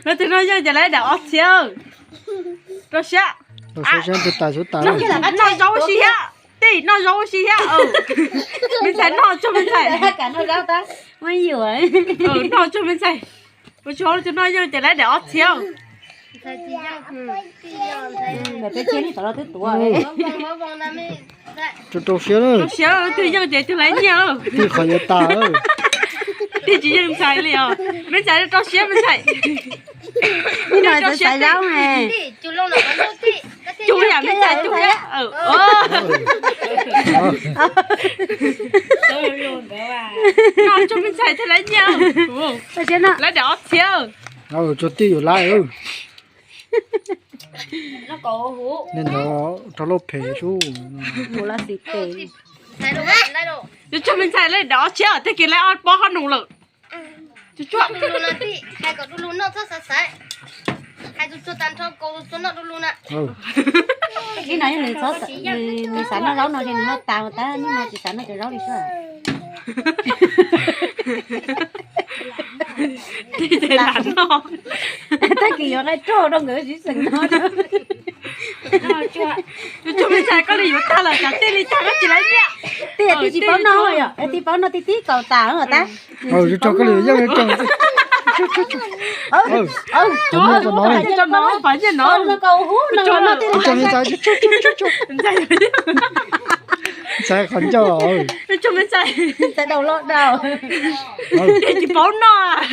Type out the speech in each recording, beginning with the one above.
Lawv tus noj yeej ces lawv dam ob txhiab. Rau siab. Noj zaub ua si thiab. Tij, noj zaub ua si thiab. Me ntxhais noj tsuag me ntxhais. Noj tsuag me ntxhais. Ua tsis hauv tus noj yeej ces lawv dam ob txhiab. Rau siab, rau siab, twg yeej ces twg lawv nyiaj. Tij qhov yuav tas. Tij tsis yeej ntxhais li os. Me ntxhais rau siab me ntxhais. Rau siab zaub. Cug yam me ntxhais cug yam. Noj tsuag me ntxhais thiaj lawv nyiaj. Lawv dam ob txhiab. Tsuag tij yuav lawm. Ntawd rau lauj phem sub. Tsuag tsuag me ntxhais lawv dam ob txhiab, tag kis lawv ob pob qhob noom lawm. Ib no yog nws xav noj zaub no ces nws noj tas tas, tab nim no tsis xav noj cov zaub li xwb. Tag kis yuav nqaij roj rau nkawd sib xeem noj. Tsuag me ntxhais koj li yuav tag lawm, cas tij li tag koj tsis lawv nyiaj. Tij tij tsis paub noj yom, tij paub noj tij tib kaus tas tab. Tsuag koj li yeej. Ntxhais qhov ncauj. Tsuag me ntxhais. Ntxhais daus los daus. Tij tsis paub noj.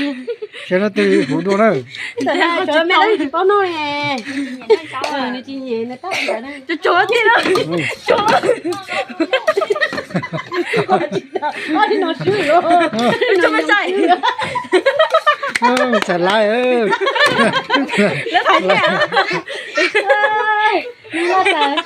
Saib no twg huv dua na. Tsis paub noj. Tsuag tij na. Tsuag me ntxhais. Ntxhais lawv. Lawv thaiv tiag.